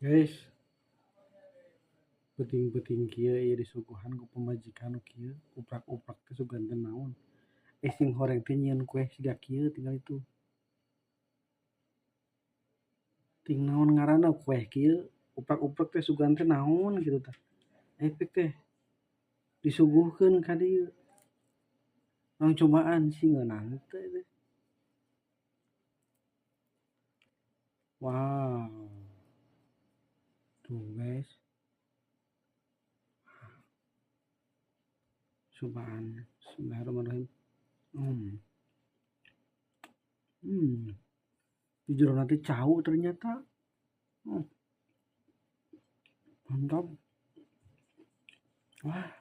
Guys, peuting-peuting kieu ieu disuguhan ku pamajikan nu kieu, uprak-uprak teh sugan teh naon. Sing horeng teh nyieun kue siga kieu tinggal itu. Ting naon ngaranna kue kieu, uprak-uprak teh sugan teh naon kitu tah. Efek teh disuguhkeun ka dieu. Urang cobaan sih ngeunah teh teh. Wow. Tuh guys. Cobaan. Bismillahirrahmanirrahim. Jujur nanti cau ternyata. Mantap. Wah.